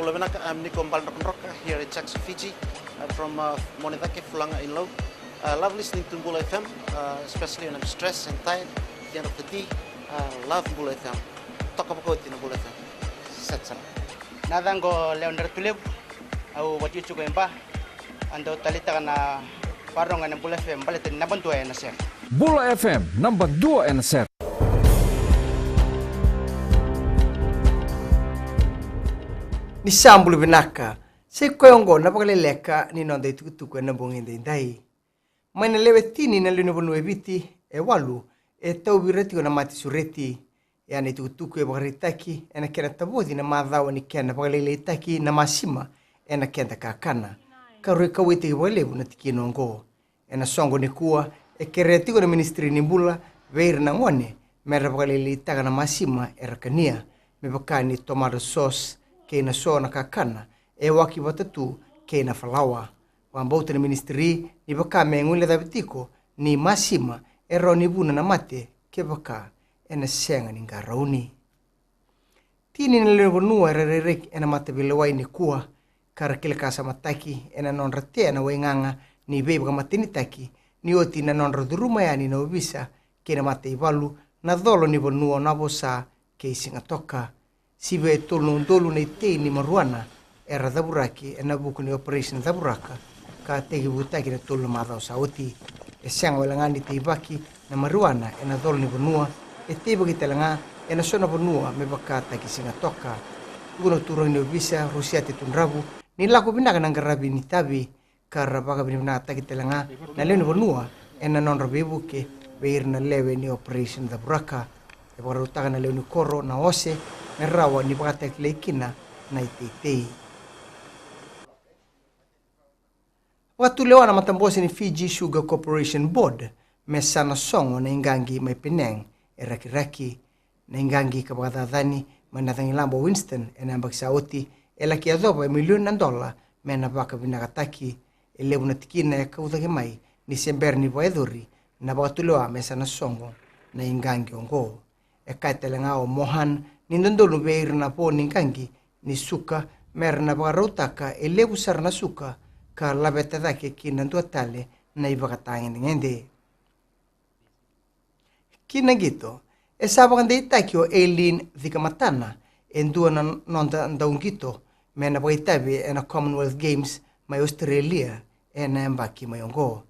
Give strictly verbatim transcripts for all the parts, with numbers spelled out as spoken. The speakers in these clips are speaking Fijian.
Bula vinaka, I'm Nico Baledrokadroka here in Jackson, Fiji. I'm from uh, Monedake, Fulaga in Lau. Uh, love listening to Bula F M, uh, especially when I'm stressed and tired at the end of the day. Uh, love Bula F M. Toka vakaoti na Bula F M. Set sara. Na yacaqu o Lewa ni Ratulevu, au vakaitikotiko e Ba. Au dau taleitaka na vakarorogo ena Bula F M baleta ni naba dua ena sere. Bula F M, naba dua ena sere. Ni sa bula vinaka. Sa i koya oqo na vakaleleka ni noda itukutuku ena bogi edaidai. Mai na lewe tini na lewe ni vanua e Viti, e walu e tauvi ira tiko na mate sureti. E a na itukutuku e vakaraitaki ena kena tavoci na macawa ni kena vakalailaitaki na masima ena keda kakana, ka rui kauwaitaki vakalevu na tikina oqo. Ena soqo nikua, e kerea tiko na Ministry ni Bula vei ira na gone me ra vakalailaitaka na masima era kania, me vaka ni tomato sauce kei na so na kakana e waki vata tu kei na falawa. Vakabauta na ministry ni vaka me guilecavi tiko ni masima e rawa ni vuna na mate kevaka ena sega ni qarauni. Tini na lewe ni vanua era rereki ena mataveilewai nikua, ka ra kilakasamataki ena nodra tea na waigaga ni veivakamatenitaki, ni oti na nodra curuma yani na ovisa kei na mataivalu na colo ni vanua o Navosa kei Sigatoka. Sivia e tolu na udolu na itei ni marijuana era cavuraki ena vuku ni Operation Cavuraka, ka tekivutaki na tolu na macawa sa oti. E sega wale ga ni teivaki na marijuana ena colo ni vanua, e teivaki tale ga ena so na vanua me vakataki Sigatoka. Tukuna na turaga ni ovisa, Rosiate Tudravu, ni lako vinaka na qaravi ni tavi, ka ra vakavinavinakataki tale ga na lewe ni vanua ena nodra veivuke vei ira na lewe ni Operation Cavuraka. E vakarautaka na lewe ni koro na ose me rawa ni vakatakilai kina na iteitei. Vakatulewa na matabose ni Fiji Sugar Corporation Board me sa na sogo na iqaqi mai Penang e Rakiraki. Na iqaqi ka vakacacani mai na cagilaba o Winston ena yabaki sa oti e laki yacova e milioni na dola me na vakavinakataki. E levu na tikina e kau cake mai ni se bera ni vakayacori na vakatulewa me sa na sogo na iqaqi oqo. E kaya tale ga o Mohan ni dodonu vei ira na vo ni qaqi ni suka me ra na vakarautaka e levu sara na suka ka laveta cake ki na dua tale na ivakatagedegede. Ki na qito, e sa vakadeitaki o Aileen Cikamatana e dua na noda dauqito me na vakaitavi ena Commonwealth Games mai Australia ena yabaki mai oqo.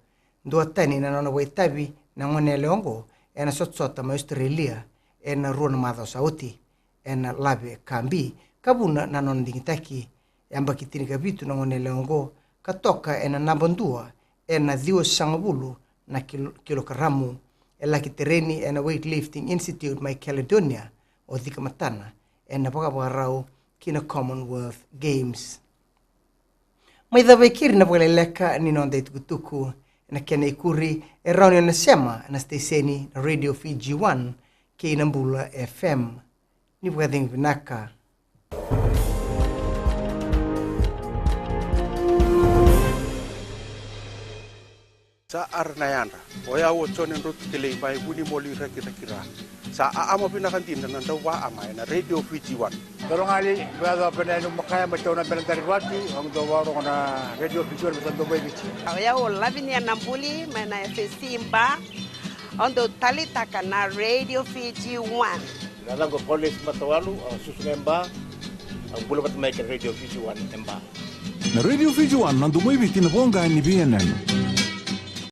Dua tani na nona vakaitavi na goneyalewa oqo ena sotasota mai Australia ena rua na macawa sa oti. Ena lave ka bi ka vuna na nona digitaki. E yabaki tinikavitu na goneyalewa oqo ka toka ena naba dua ena ciwasagavulu na kilo, kilokaramu. E laki tereni ena Weightlifting Institute mai Caledonia o Cikamatana ena vakavakarau ki na Commonwealth Games. Mai cava e keri na vakaleleka ni noda itukutuku. Ena kena ikuri e rawa ni o na sema ena siteseni na Radio Fiji One kei na Bula F M. Ni vakacegu vinaka. Sa ara na yadra. O yau o Jone Drotu Kelei mai Vunimoli Rakiraki ra. Sa aama vinaka dina na dauvaama ena Radio Fiji One. Dolo gali, vea dau pena enu makaya mai tauna bena dari vatu, au dau varogo na Radio Fiji One me sa dau mai Viti. O yau o Lavinia Nabuli mai na F S C Ba. Au dau talitaka na Radio Fiji One. Na yacaqu o Paulesi Matawalu, au susu ga e Ba, au bula vata mai kei na Radio Fiji One e Ba. Na Radio Fiji One, na domo i Viti, na voqa ni veiyanuyanu.